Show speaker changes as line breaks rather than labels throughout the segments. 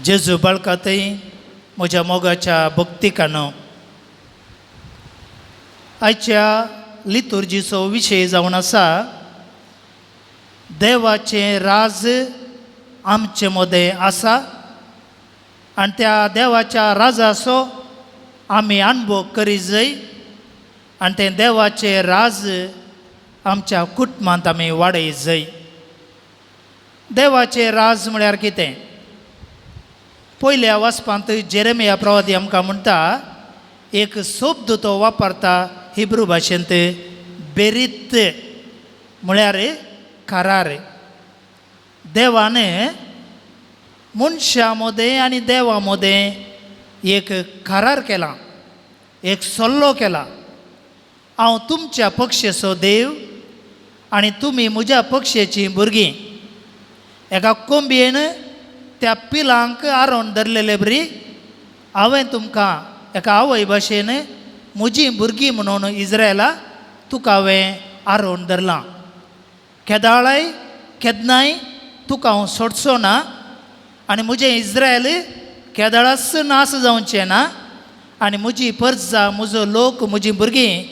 जेजू बाळकातय म्हज्या मोगाच्या भक्तिकानो, आयच्या लितुर्जीचो विशय जावन आसा देवाचें राज आमचे मदें आसा आनी त्या देवाच्या राजाचो आमी अणभव करीत जाय आनी तें देवाचें राज आमच्या कुटुंबांत आमी वाडयत जाय. देवाचें राज म्हळ्यार कितें? पयल्या वाचपांत जेरेमिया प्रवादी आमकां म्हणटा, एक शब्द तो वापरता हिब्रू भाशेंत, बेरीत म्हळ्यार करार. देवान मनशां मदें आनी देवा मदें एक करार केला, एक सल्लो केला. हांव तुमच्या पक्षेचो देव आनी तुमी म्हज्या पक्षेचीं भुरगीं. एका कोंबयेन त्या पिलांक आरोवन धरलेले बरी हांवें तुमकां एका आवय भाशेन म्हजीं भुरगीं म्हणून इज्रायला तुका हांवें आरोवन धरलां. केदाळाय केन्नाय तुका हांव सोडचो ना आनी म्हजें इज्रायल केदाळाच नाश जावचें ना आनी म्हजी परजा, म्हजो लोक, म्हजीं भुरगीं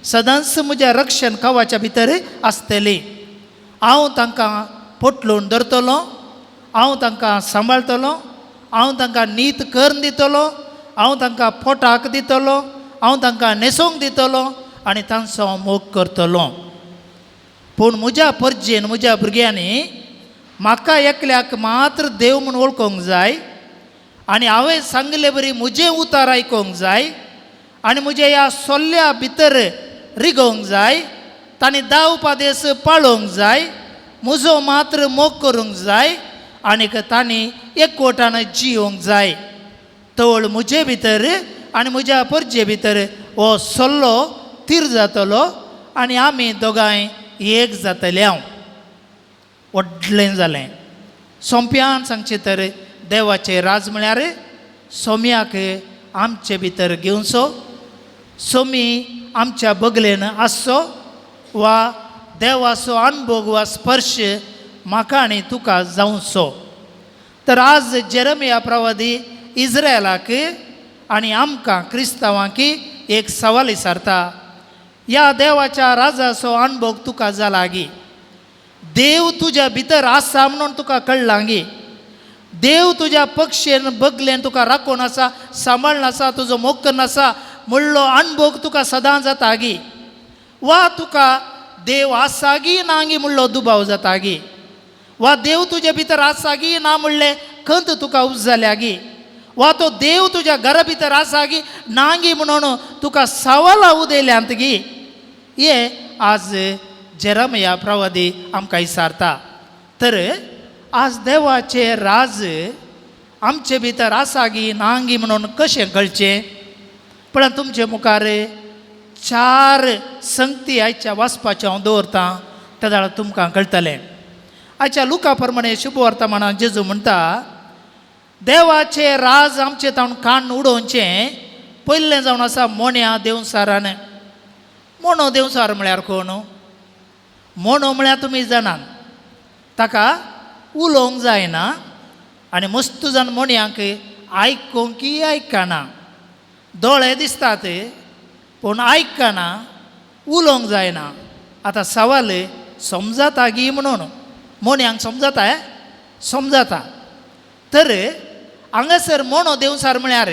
सदांच म्हज्या रक्षण कवाच्या भितर आसतलीं. हांव तांकां पोटलून धरतलो, हांव तांकां सांबाळटलो, हांव तांकां नीत करून दितलो, हांव तांकां पोटाक दितलो, हांव तांकां न्हेसोवंक दितलो आनी तांचो हांव मोग करतलो. पूण म्हज्या परजेन, म्हज्या भुरग्यांनी म्हाका एकल्याक मात्र देव म्हूण वळखूंक जाय आनी हांवें सांगिल्ले बरी म्हजें उतार आयकूंक जाय आनी म्हज्या ह्या सोल्ल्या भितर रिगोवंक जाय, तांणी दा उपादेस पाळोवंक जाय, म्हजो मात्र मोग करूंक जाय आनीक तांणी एकवटान जियोंक जाय. तवळ म्हजे भितर आनी म्हज्या परजे भितर हो सल्लो थीर जातलो आनी आमी दोगांय एक जातले. हांव व्हडलें जालें. सोंप्यान सांगचें तर देवाचें राज म्हळ्यार सोम्याक आमचे भितर घेवचो, सोमी आमच्या बगलेन आसचो वा देवाचो अणभोग वा स्पर्श म्हाका आनी तुका जावचो. तर आज जेरमिया प्रवादी इज्रायलाक आनी आमकां क्रिस्तांवांक एक सवाल विचारता, ह्या देवाच्या राजाचो अणभोग तुका जाला गी? देव तुज्या भितर आसा म्हणून तुका कळ्ळां गी? देव तुज्या पक्षेन बगलेन तुका राखून आसा, सांबाळून आसा, तुजो मोग करून आसा म्हणलो अणभोग तुका सदां जाता गी? वा तुका देव आसा गी ना गी म्हणलो दुबाव जाता गी? वा देव तुज्या भितर आसा गी ना म्हणलें खंत तुका उपजाल्या गी? वा तो देव तुज्या घरा भितर आसा गी ना गी म्हणून तुका सवालां उदयल्यांत गी? हे आज जेरमया प्रवादी आमकां विचारता. तर आज देवाचें राज आमचे भितर आसा गी ना गी म्हणून कशें कळचें? पण तुमचे मुखार चार संगती आयच्या वाचपाच्यो हांव दवरतां, ते जाल्यार तुमकां कळटलें. आयच्या लुका प्रमाणे शुभ वर्तमानान जेजू म्हणटा, देवाचें राज आमचे तावन काण उडोवचें पयलें जावन आसा मोण्या देंवचारान. मोणो देंवचार म्हळ्यार कोण? मोणो म्हळ्यार तुमी जाणात, ताका उलोवंक जायना आनी मस्त जाण मोण्यांक आयकूंक आयकना. दोळे दिसतात पूण आयकना, उलोवंक जायना. आतां सवाल समजता गी म्हणून मोण्यांक समजता? समजता. तर हांगासर मोणो देंवचार म्हळ्यार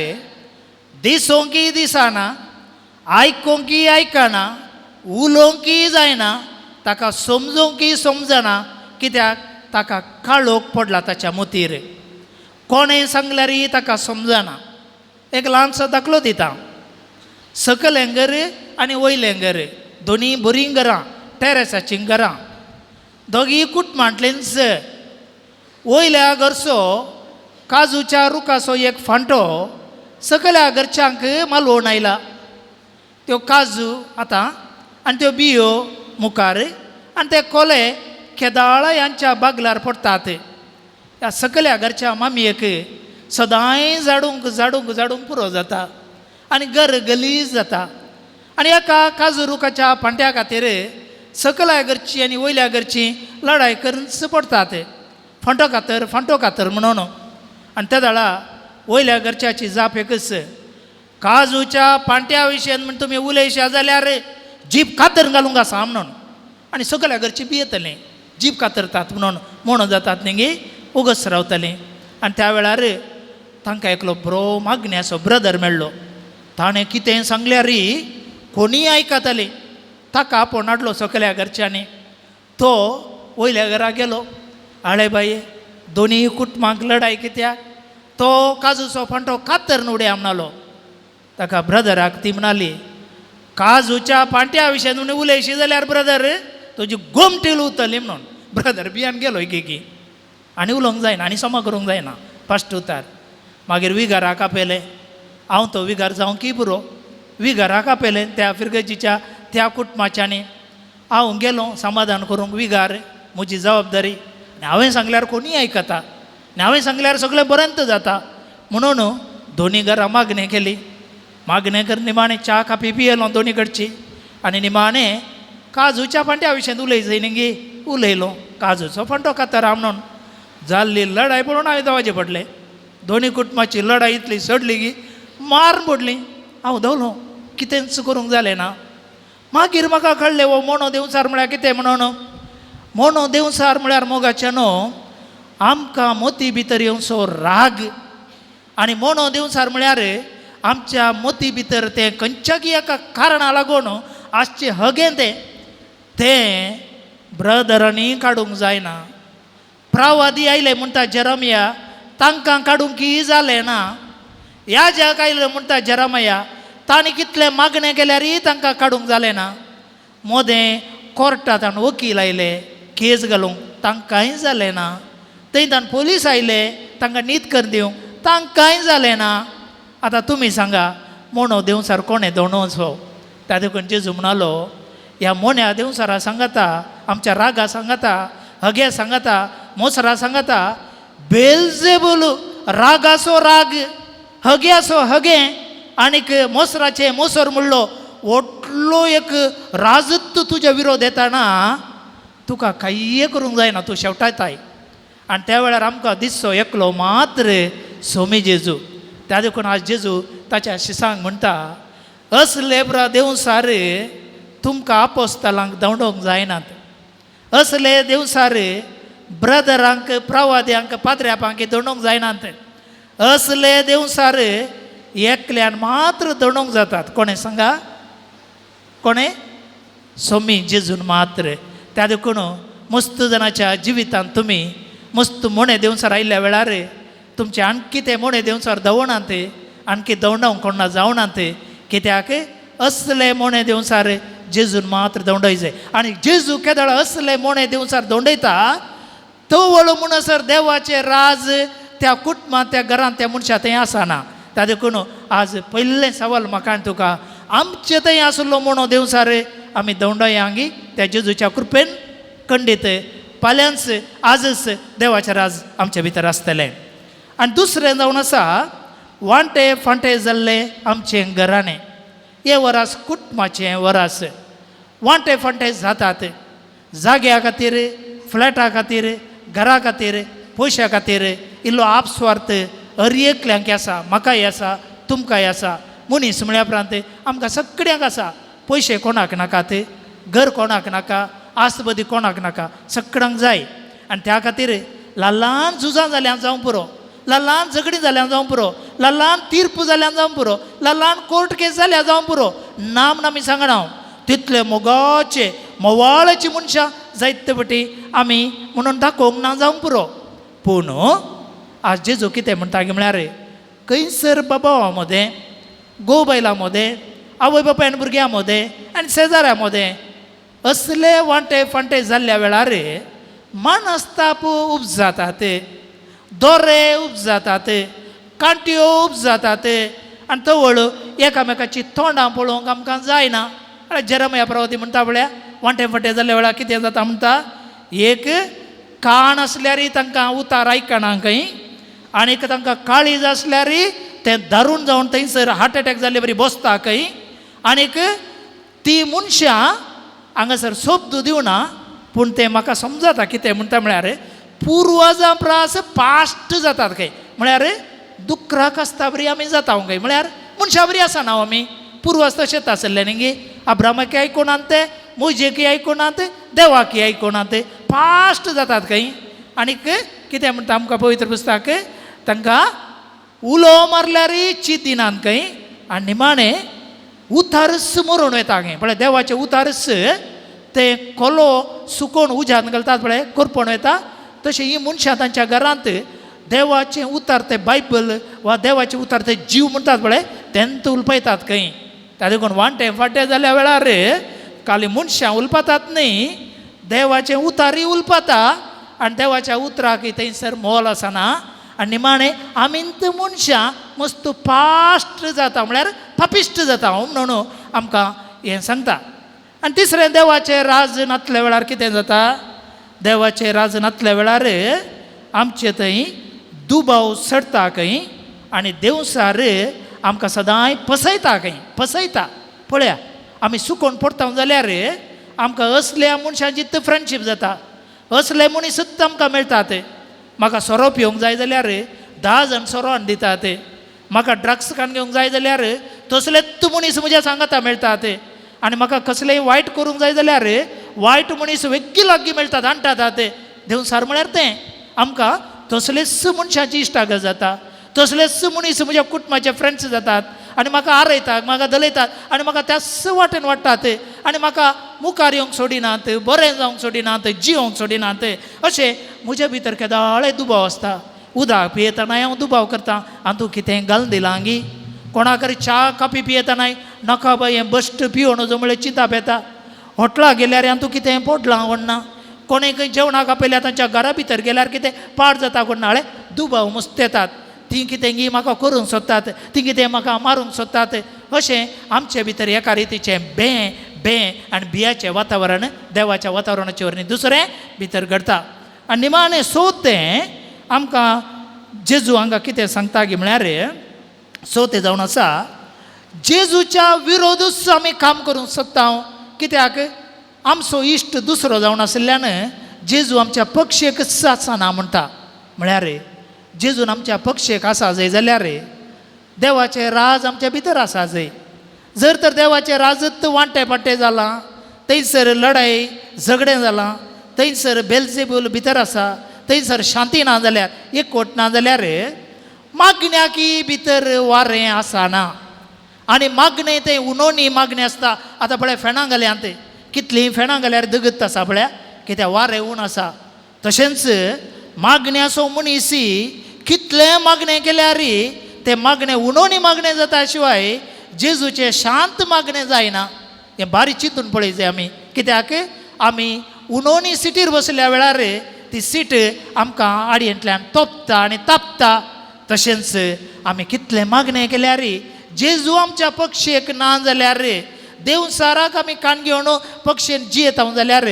दिसोंकय दिसना, आयकूंकय आयकना, उलोवंकय जायना, ताका समजूंकय समजना. कित्याक? ताका काळोख पडला ताच्या मोतीर. कोणें सांगल्यारय ताका समजना. एक ल्हानसो दाखलो दिता. सकयलें घर आनी वयलें घर दोनूय बरीं घरां, टेरेसाचीं घरां, दोगीय कुटुंबांतलींच. वयल्या घरचो काजूच्या रुखाचो एक फांटो सकयल्या घरच्यांक मालवण आयला. त्यो काजू आतां आनी त्यो बियो मुखार आनी ते कोले केदाळा ह्यांच्या बागलार पडटात. ह्या सकयल्या घरच्या मामयेक सदांय झाडूंक झाडूंक झाडूंक पुरो जाता आनी घर गलीज जाता. आनी एका काजू रुखाच्या फांट्या खातीर सकयल्या घरची आनी वयल्या घरची लडाय करूनच पडटात, फांटो कातर फांटो कातर म्हणून. आनी त्या वेळा वयल्या घरच्याची जाप एकच, काजूच्या पांट्या विशयान म्हण तुमी उलयशा जाल्यार जीप कातर घालूंक आसा म्हणून. आनी सगळ्या घरची भियेतलीं, जीप कातरतात म्हणून म्हणून जातात न्ही, उगस रावतलीं. आनी त्या वेळार तांकां एकलो बरो मागण्याचो ब्रदर मेळ्ळो. ताणें कितें सांगल्यार कोणीय आयकताली. ताका आपोवन हाडलो सगळ्या घरच्यांनी. तो वयल्या घरा गेलो. आळे बाये, दोनूय कुटुंबांक लडाय कित्याक, तो काजूचो फांटो कातर उडया म्हणालो. ताका ब्रदराक ती म्हणाली, काजूच्या पांट्या विशयान म्हणून उलयशी जाल्यार ब्रदर तुजी गोमटी लुवतली म्हणून. ब्रदर बियान गेलो एकेकी आनी उलोवंक जायना आनी समा करूंक जायना फास्ट उतार. मागीर विगाराक आपयलें. हांव तो विगार जावंक पुरो. विगाराक आपयलें त्या फिरगजीच्या त्या कुटुंबाच्यांनी. हांव गेलो समाधान करूंक. विगार म्हजी जबाबदारी आनी हांवें सांगल्यार कोणीय आयकता आनी हांवें सांगल्यार सगळें बरेंत जाता म्हणून दोनी घरां मागणें केली. मागणें कर निमाणें च्या कापी पियेलो दोनी कडची. आनी निमाणें काजूच्या फांट्या विशयांत उलयचय न्ही, उलयलो काजूचो फांटो कातरा म्हणून. जाल्ली लडाय पळोवन हांवें देवाचे पडलें. दोनी कुटुंबाची लडाय इतली चडली की मार पडली. हांव धांवलो, कितेंच करूंक जालें ना. मागीर म्हाका कळ्ळें हो मोनो देंवचार म्हळ्यार कितें म्हणून. मोनो देंवचार म्हळ्यार मोगाचें न्हू, आमकां मोती भितर येवचो राग. आनी मोनो देंवचार म्हळ्यार आमच्या मोती भितर तें खंयच्याकी एका कारणा लागून आसचें हगें तें तें ब्रदरांनी काडूंक जायना. प्रावादी आयले म्हणटा जेरमया, तांकां काडूंक की जालें ना. ह्या ज्याक आयले म्हणटा जेरमया, तांणी कितलें मागणें केल्यारय तांकां काडूंक जालें ना. मोदें कोर्टांत ताणें वकील आयले केस घालूंक, तांकांय जालें ना. थंय ताण पोलीस आयले तांकां नीत कर दिवंक, तांकांय जालें ना. आतां तुमी सांगा, मोनो देंवचार कोणें दोणोचो? त्या देखून जेजू म्हणालो, ह्या मोन्या देंवचारा सांगाता, आमच्या रागा सांगाता, हगे सांगाता, मोसरा सांगाता, बेलजेबूल रागाचो राग, हग्याचो हगे आनीक मोसराचें मोसर म्हणलो व्हडलो एक राजत्व तुज्या विरोध येताना तुका कांय करूंक जायना, तूं शेवटायताय. आनी त्या वेळार आमकां दिसचो एकलो मात्र सोमी जेजू. त्या देखून आज जेजू ताच्या शिसांक म्हणटा, असले ब्रा देंवचार तुमकां आपोस्तालांक धांवडोवंक जायनात. असले देंवचार ब्रदरांक, प्रवाद्यांक, पाद्र्यापांक दंडोवंक जायनात. असले देंवचार एकल्यान मात्र दंडोवंक जातात. कोणें सांगा? कोणें? सोमी जेजून मात्र. त्या देखून मस्त जाणाच्या जिवितांत तुमी मस्त मोणे देंवचार आयिल्ल्या वेळार तुमचे आणखी ते मोणे देंवचार दवणात, आणखी दवणावंक कोणा जावनात. कित्याक असले मोणे देंवचार जेजून मात्र दवंडयचे. आनी जेजू केदळ असले मोणे देंवचार दवंडयता, तवळ म्हणसर देवाचें राज त्या कुटुंबांत, त्या घरांत, त्या मनशा थंय आसना. त्या देखून आज पयलें सवाल म्हाका आनी तुका, आमचे थंय आसलो मोणो देंवचार आमी दवंडयांगी त्या जेजूच्या कृपेन खंडीत फाल्यांच आजच देवाचें राज आमचे भितर आसतलें. आनी दुसरें जावन आसा वांटे फांटे जाल्ले आमचें घराणें. हें वरास कुटुंबाचें वरास. वांटे फांटे जातात जाग्या खातीर, फ्लॅटा खातीर, घरा खातीर, पयशा खातीर. इल्लो आपस्वार्थ हर एकल्यांक आसा, म्हाकाय आसा, तुमकांय आसा. मनीस म्हळ्या उपरांत आमकां सगळ्यांक आसा. पयशे कोणाक नाकात, घर कोणाक नाका, आसबदी कोणाक नाका, सगळ्यांक जाय. आनी त्या खातीर ल्हान ल्हान झुजां जाल्यार जावं पुरो, ल्हान ल्हान झगडीं जाल्यार जावं पुरो, ल्हान ल्हान तीर्प जाल्यार जावं पुरो, ल्हान ल्हान कोर्ट केस जाल्यार जावं पुरो, ना म्हण आमी सांगना हांव. तितले मोगाचे मोवाळाची मनशां जायते पटी आमी म्हणून दाखोवंक ना जावंक पुरो. पूण आज जेजू कितें म्हणटा म्हळ्यार खंयसर बाबां मदें, घोव बायलां मदें, आवय बापाय आनी भुरग्यां मदें आनी शेजाऱ्यां मदें असले वांटे फांटे जाल्ल्या वेळार मानस्ताप उपजातात, दोरे उपजातात, कांट्यो उपजातात आनी तवळ एकामेकाची तोंडां पळोवंक आमकां जायना. आनी जेरमया प्रवती म्हणटा पळया, वांटे फांटे जाल्ल्या वेळार कितें जाता म्हणटा, एक कान आसल्यारय तांकां उतार आयकना खंय, आनीक तांकां काळीज आसल्यारय तें दारून जावन थंयसर हार्ट एटॅक जाल्ले बरी बसता खंय. आनीक ती मनशां हांगासर शब्द दिवना, पूण तें म्हाका समजता कितें म्हणटा म्हळ्यार पुर्वजां प्रास पाश्ट जातात खंय. म्हळ्यार दुकराक आसता बरी आमी जाता खंय, म्हळ्यार मनशा बरी आसना आमी. पुर्वज तशेंच आसले न्ही गे, अब्रामाक आयकुनात ते, मोजेकय आयकुनात, देवाकय आयकुनात, फास्ट जातात खंय. आनीक कितें म्हणटा आमकां पवित्र पुस्तक, तांकां उलो मारल्यारय चीत दिनात खंय, आनी निमाणें उतारच मरोन वता खंय. पळय देवाचें उतारच ते कोलो सुकोवन उज्यांत घालतात पळय, करपण वता. तशें ही मनशां तांच्या घरांत देवाचें उतार ते बायबल वा देवाचें उतार ते जीव म्हणटात पळय तेंत उलपयतात खंय. ताका देखून वांटे फांटे जाल्या वेळार काली मनशां उलपातात न्ही, देवाचें उतारय उलपाता आनी देवाच्या उतराक थंयसर मोल आसना. आनी निमाणें आमींत मनशां मस्त पाश्ट जाता, म्हळ्यार पापिश्ट जाता म्हणून आमकां हें सांगता. आनी तिसरें, देवाचें राज नातल्या वेळार कितें जाता, देवाचें राज नातल्या वेळार आमचे थंय दुबाव चडटा खंय, आनी देवसार आमकां सदांय फसयता खंय, फसयता. पळया आमी सुकोवन पडटा जाल्यार आमकां असल्या मनशांची फ्रेंडशीप जाता, असले मनीसच आमकां मेळटात. म्हाका सोरो पिवंक जाय जाल्यार 10 जाण सोरो हाडून दितात, म्हाका ड्रग्स काडून घेवंक जाय जाल्यार तसलेच मनीस म्हज्या सांगाता मेळटात, आनी म्हाका कसलेंय वायट करूंक जाय जाल्यार वायट मनीस वेगळी लागीं मेळटात, हाडटात. देवसार म्हळ्यार तें आमकां तसलेच मनशांची इश्टागत जाता, तसलेच मनीस म्हज्या कुटुंबाचे फ्रेंड्स जातात आनी म्हाका आरयतात, म्हाका दलयतात आनी म्हाका त्याच वाटेन वाडटात आनी म्हाका मुखार येवंक सोडिनात, बरें जावंक सोडिनात, जिवंक सोडिनात. अशें म्हज्या भितर केदाळे दुबाव आसता. उदक पियेतनाय हांव दुबाव करता, हांव तूं कितें घालून दिलां गी, कोणाक च्या कापी पियेतनाय नाका बाय हें बश्ट पिवण वचो म्हळ्यार चिंताप येता. हॉटलाक गेल्यार हांव तूं कितें पोडलां कोण ना, कोणें खंय जेवणाक आपयल्यार तांच्या घरा भितर गेल्यार कितें पाड जाता कोण ना, दुबाव मस्त येतात. तीं कितें गी म्हाका करूंक सोदतात, तीं कितें म्हाका मारूंक सोदतात. अशें आमचे भितर एका रितीचें बें बें आनी बियाचें वातावरण देवाच्या वातावरणाचे वरवीं दुसरें भितर घडटा. आनी निमाणें चवथें आमकां जेजू हांगा कितें सांगता गी म्हळ्यार चवथें जावन आसा, जेजूच्या विरोधूच आमी काम करूंक सोदता. कित्याक आमचो इश्ट दुसरो जावन आशिल्ल्यान जेजू आमच्या पक्षेकच आसना म्हणटा. म्हळ्यार जेजून आमच्या पक्षेक आसा जाय जाल्यार देवाचें राज आमच्या भितर आसा जाय. जर तर देवाचें राजत वांटे पांटे जालां, थंयसर लडाई झगडें जालां, थंयसर बेलजेबूल भितर आसा, थंयसर शांती ना जाल्यार, एकवट ना जाल्यार मागण्याकी भितर वारें आसना. आनी मागणें तें उनोनी मागणें आसता. आतां पळय फेणां घाल्यात, कितलीं फेणां घाल्यार दगत आसा पळया, कित्याक वारें ऊन आसा. तशेंच मागण्याचो मनीस कितलें मागणें केल्यार तें मागणें उणोनी मागणें जाता शिवाय जेजूचें शांत मागणें जायना. हें बारीक चिंतून पळय जाय आमी, कित्याक आमी उणोनी सिटीर बसल्या वेळार ती सीट आमकां आडयेंतल्यान तोपता आनी तापता. तशेंच आमी कितलें मागणें केल्यार जेजू आमच्या पक्षेक ना जाल्यार, देवसाराक आमी कान घेवन पक्षेन जियेता जाल्यार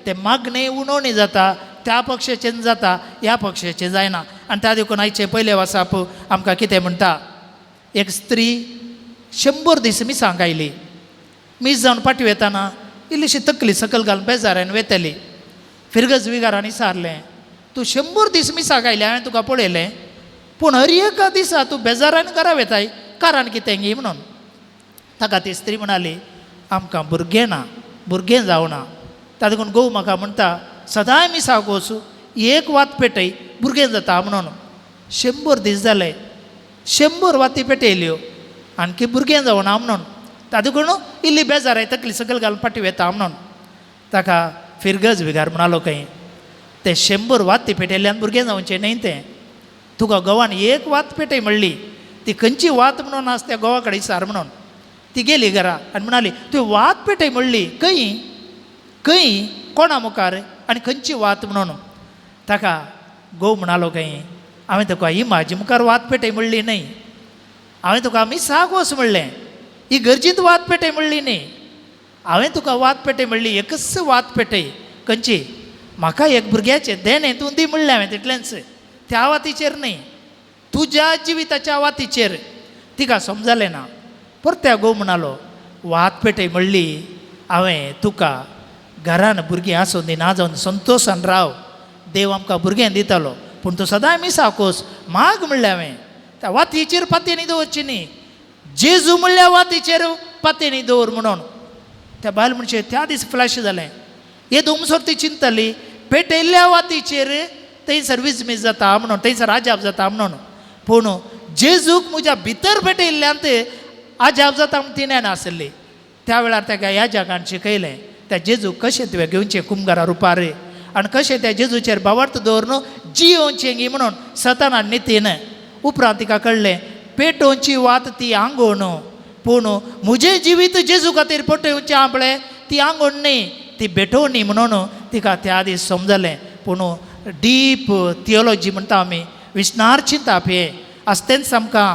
तें मागणें उणोनी जाता, त्या पक्षाचें जाता, ह्या पक्षाचें जायना. आनी त्या देखून आयचें पयलें वासाप आमकां कितें म्हणटा, एक स्त्री 100 दीस मिसांक आयली, मीस जावन फाटीं वेताना इल्लीशी तकली सकयल घालून बेजारान वेतली. फिरगज विगारांनी विचारलें, तूं 100 दीस मिसाक आयली, हांवें तुका पळयलें, पूण हर एका दिसा तूं बेजारान घरा वेताय, कारण कितें गी म्हणून. ताका ती स्त्री म्हणाली, आमकां भुरगें ना, भुरगें जावना, ताका देखून घोव म्हाका म्हणटा सदांय मिसाक वचूं, एक वात पेटय भुरगें जाता म्हणून. 100 दीस जाले, 100 वाती पेटयल्यो, आणकी भुरगें जावना म्हणून. ताका देखून इल्ली बेजाराय तकली सकयल घालून फाटीं वेता म्हणून. ताका फिरगज विगार म्हणालो खंय, ते 100 वाती पेटयल्ल्यान भुरगें जावचें न्हय, तें तुका घोवान एक वात पेटय म्हणली, ती खंयची वात म्हणून आसा त्या घोवा कडेन विचार म्हणून. ती गेली घरा आनी म्हणाली, तुवें वात पेटय म्हणली, खंय खंय कोणा मुखार आनी खंयची वात म्हणून. ताका घोव म्हणालो खंय, हांवें तुका इमाजी मुखार वात पेटय म्हणली न्हय, हांवें तुका मिसाक वच म्हणलें, ही गरजेंत वात पेटय म्हणली न्हय, हांवें तुका वात पेटय म्हणली, एकच वात पेटय, खंयची, म्हाका एक भुरग्याचें देणें तूं दी म्हणलें हांवें, तितलेंच, त्या वातीचेर न्हय, तुज्या जिविताच्या वातीचेर. तिका समजलें ना. परत्या घोव म्हणालो, वात पेटय म्हणली हांवें तुका, घरान भुरगीं आसूं दी ना जावन संतोशान राव, देव आमकां भुरगें दितालो, पूण तूं सदांय मिसाक वच, माग म्हणलें हांवें. त्या वातीचेर पातयेनी दवरची न्ही, जेजू म्हणल्या वातीचेर पातयेनी दवर म्हणून. त्या बायल मनशे त्या दीस फ्लॅश जालें. हे दोमसोर ती चिंतली पेटयल्ल्या वातीचेर थंयसर विजमीज जाता म्हणून, थंयसर आजाप जाता म्हणून. पूण जेजूक म्हज्या भितर पेटयल्ल्यान ते आजाप जाता म्हूण ती नेणासली. त्या वेळार ताका ह्या जगान शिकयलें त्या जेजूक कशें तुवें घेवचें कुमगारा रुपार आनी कशें त्या जेजूचेर भावार्थ दवरून जियोवचें गी म्हणून सताना नितीन. उपरांत तिका कळ्ळें पेटोवची वात ती आंगोण, पूण म्हजें जिवीत जेजू खातीर पेटोवचें आहा पळय ती आंगोण न्ही, ती भेटोवणी म्हणून तिका त्या दीस समजलें. पूण डीप थियोलॉजी म्हणटा आमी, विस्नार चिंताप हें आसा तेंच आमकां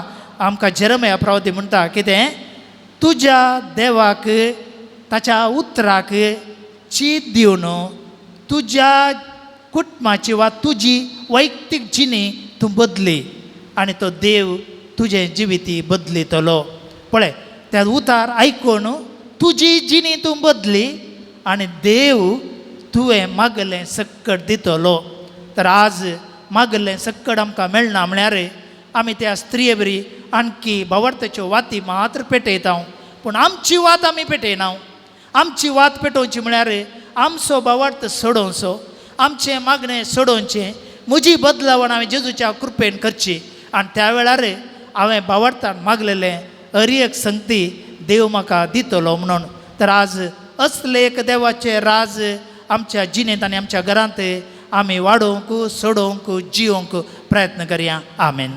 आमकां जेरमया प्रवादी म्हणटा कितें, तुज्या देवाक ताच्या उतराक चीत दिवन तुज्या कुटुंबाची वा तुजी वैयक्तीक जिणी तूं बदली आनी तो देव तुजें जिविती बदलितलो. पळय त्या उतार आयकून तुजी जिणी तूं बदली आनी देव तुवें मागलें सक्कड दितलो. तर आज मागलें सक्कड आमकां मेळना म्हळ्यार आमी त्या स्त्रिये बरी आणखी भावार्थाच्यो वाती मात्र पेटयता, पूण आमची वात आमी पेटयना. आमची वात पेटोवची म्हळ्यार आमचो भावार्थ सोडोवचो, आमचें मागणें सोडोवचें, म्हजी बदलावण हांवें जेजूच्या कृपेन करची. आनी त्या वेळार हांवें भावार्थान मागलेलें हर एक संगती देव म्हाका दितलो म्हणून. तर आज असले एक देवाचें राज आमच्या जिणेंत आनी आमच्या घरांत आमी वाडोवंक, सोडोवंक, जियोवंक प्रयत्न करया. आमेन.